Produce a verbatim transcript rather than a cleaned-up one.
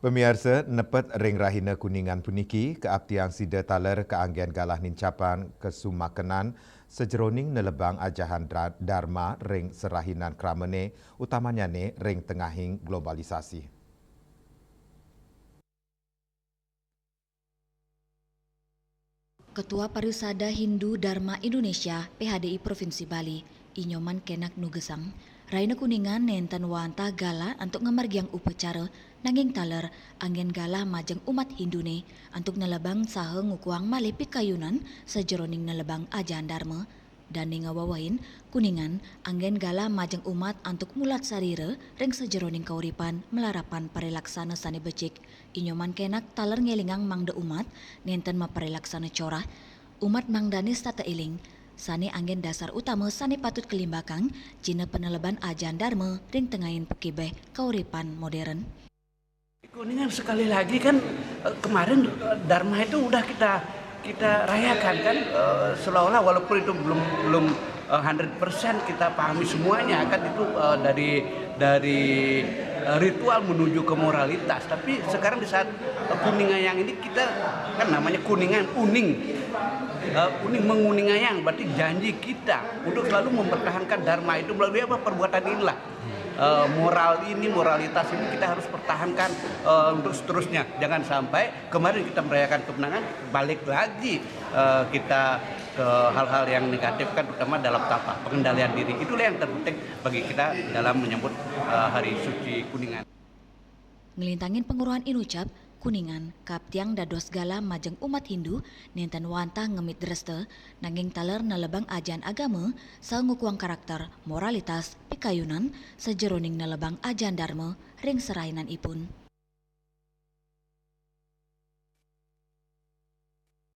Pamiarsa, nepet ring rahina Kuningan puniki, kaaptiang sida taler kaanggen galah nincapan kasumakenan sajeroning nelebang ajahan dra-, Dharma ring serahinan kramane, utamanyane ring tengahing globalisasi. Ketua Parisada Hindu Dharma Indonesia, P H D I, Provinsi Bali, I Nyoman Kenak nugesang, rahina Kuningan nenten wantah galah antuk ngamargiang upacara, nanging taler anggen galah majeng umat Hindune antuk nelebang saha ngukuhang malih pikayunan sajeroning nelebang ajahan Dharma. Dane ngawewehin, Kuningan anggen galah majeng umat antuk mulat sarira ring sajeroning kauripan malarapan parilaksana sane becik. I Nyoman Kenak taler ngelingang mangda umat nenten maparilaksana corah. Umat mangdane setata eling, sane anggen dasar utama sane patut kalimbakang, jina paneleban ajahan Dharma ring tengahing pakibeh kauripan modern. Kuningan sekali lagi kan, eh, kemarin, eh, Dharma itu udah kita, kita rayakan kan, eh, seolah-olah walaupun itu belum, belum, eh, hundred percent kita pahami semuanya kan itu, eh, dari, dari, eh, ritual menuju ke moralitas. Tapi sekarang di saat, eh, Kuningayang ini kita kan namanya Kuningan, uning. Eh, uning menguningayang berarti janji kita untuk selalu mempertahankan Dharma itu melalui apa? Perbuatan inilah. Eh, moral ini, moralitas ini kita harus pertahankan, eh, untuk seterusnya. Jangan sampai kemarin kita merayakan kemenangan, balik lagi, eh, kita ke hal-hal yang negatif kan, terutama dalam apa? Pengendalian diri. Itulah yang terpenting bagi kita dalam menyambut, eh, Hari Suci Kuningan. Nglintangin panguruhan inucap, Kuningan kaaptiang dados galah majeng umat Hindu nenten wantah ngemit dresta, nanging taler nelebang ajahan agama saha ngukuhang karakter, moralitas, pikayunan sajeroning nelebang ajahan Dharma ring serahinanipun.